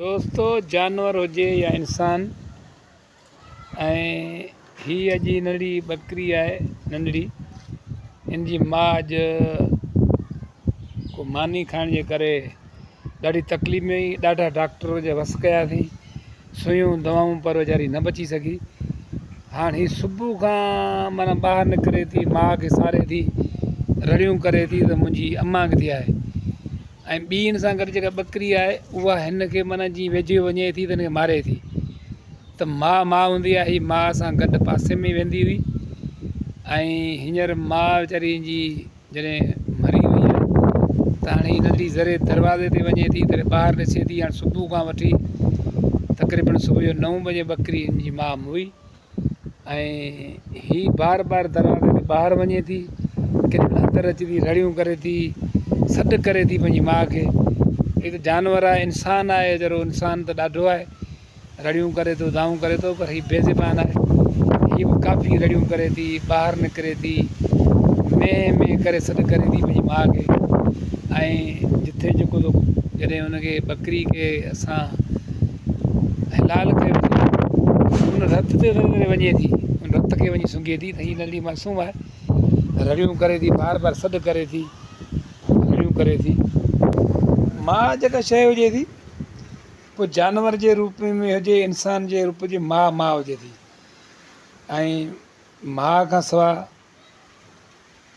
دوستو جانور هجي يا انسان ۽ هي اڄ ننڍڙي ٻڪري آهي ننڍڙي ان جي ماء اڄ ڪو ماني کائڻ جي ڪري ڏاڍي تڪليف ۾ هئي ڏاڍا ڊاڪٽر جي وس ڪياسين سيون دوائون پر ويچاري نه بچي سگهي هاڻ هي صبح کان معنيٰ ٻاهر نڪري ٿي ماء کي ساري ٿي رڙيون ڪري ٿي ته منهنجي امان ڪٿي آهي ۽ ٻي هن سان گڏ جيڪا ٻڪري آهي اها هن کي معنيٰ جيئن ويجهو وڃي ٿي ته هن کي ماري ٿي ته ماء ماء هوندي آهي هي ماء سان گڏ پاسي ۾ ويندي هئي ۽ هينئر ماء ويچاري جي جڏهن مري وئي آهي ته هاڻي هي ننڍي ذري دروازي تي وڃي ٿي تڏهن ٻاهر ڏسي ٿي هاڻي صبح کان وٺي تقريبن صبح جو نو بجي ٻڪري هن جي ماء موئي ۽ هي بار بار دروازي تي ٻاهر وڃي ٿي ڪيڏي مهل اندر اچي ٿي رڙيون ڪري ٿي سڏ ڪري ٿي پنهنجي ماء کي هي ته جانور آهي انسان آهي ذرو انسان ته ڏاڍو آهي رڙيون ڪري ٿو دانهون ڪري ٿو پر هي بي زبان آهي هي به ڪافي رڙيون ڪري ٿي ٻاهر نڪري ٿي مين مين ڪري سڏ ڪري ٿي پنهنجي ماء کي ۽ جتي جيڪو جڏهن ان کي ٻڪري کي اسان حلال ڪيوسين ان رت تي وري وڃي ٿي ان رت کي وڃي سونگهي ٿي ته هي ننڍي معصوم آهي رڙيون ڪري ٿي بار بار سڏ ڪري ٿي رڙيون ڪري ٿي. ماء جيڪا شيء هجي ٿي پوء جانور جي روپ ۾ هجي انسان جي روپ جي ماء ماء هجي ٿي ۽ ماء کان سواء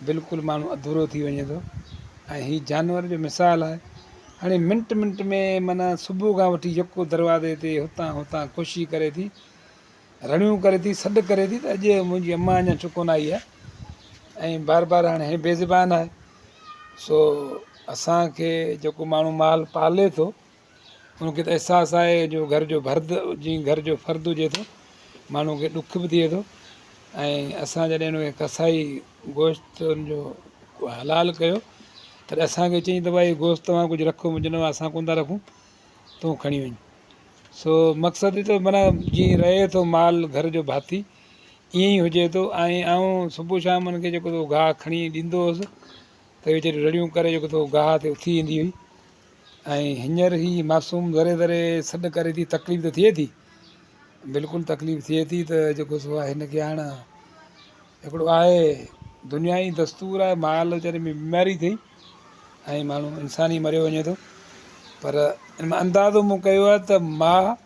بلڪل ماڻهو اڌورو ٿي وڃي ٿو ۽ هي جانور جو مثال آهي هاڻي منٽ منٽ ۾ معنيٰ صبح کان وٺي يڪو دروازي تي هتان هتان خوشي ڪري ٿي رڙيون ڪري ٿي سڏ ڪري ٿي ته اڄ منهنجي امان اڃا ڇو ڪونه آئي آهي ۽ بار بار هاڻي هي بي زبان آهي سو اسانکي جيڪو ماڻهو مال پالي ٿو ان کي ته احساس آهي جو گهر جو ڀرد جيئن گهر جو فرد هجي ٿو ماڻهو کي ڏک به ٿئي ٿو ۽ اسان جڏهن ان کي ڪسائي گوشت ان جو حلال ڪيو تڏهن اسانکي چيائين ته ڀائي گوشت توهان ڪجهه رکو مون چيو اسان ڪونه ٿا رکون تون کڻي وڃ سو مقصد ته معنيٰ جيئن رهي ٿو مال گهر جو ڀاتي ائين ئي هجي ٿو ۽ آئون صبح شام ان کي جيڪو گاهه کڻي ڏيندو هوس ته ويچاري رڙيون ڪري جيڪو ٿو گاهه تي اٿي ايندي هئي ۽ هينئر هي معصوم ذري ذري سڏ ڪري ٿي تڪليف ته ٿئي ٿي بلڪل تڪليف ٿئي ٿي ته جيڪو سو آهي هن کي هاڻ هڪڙو آهي دنيا ئي دستور آهي مال ويچاري ۾ بيماري ٿي ۽ ماڻهو انسان ئي مريو وڃي ٿو پر ان مان اندازو مون ڪيو آهي ته ماء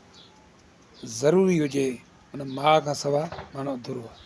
ضروري هجي ان ماء کان سوا ماڻهو اڌورو آهي.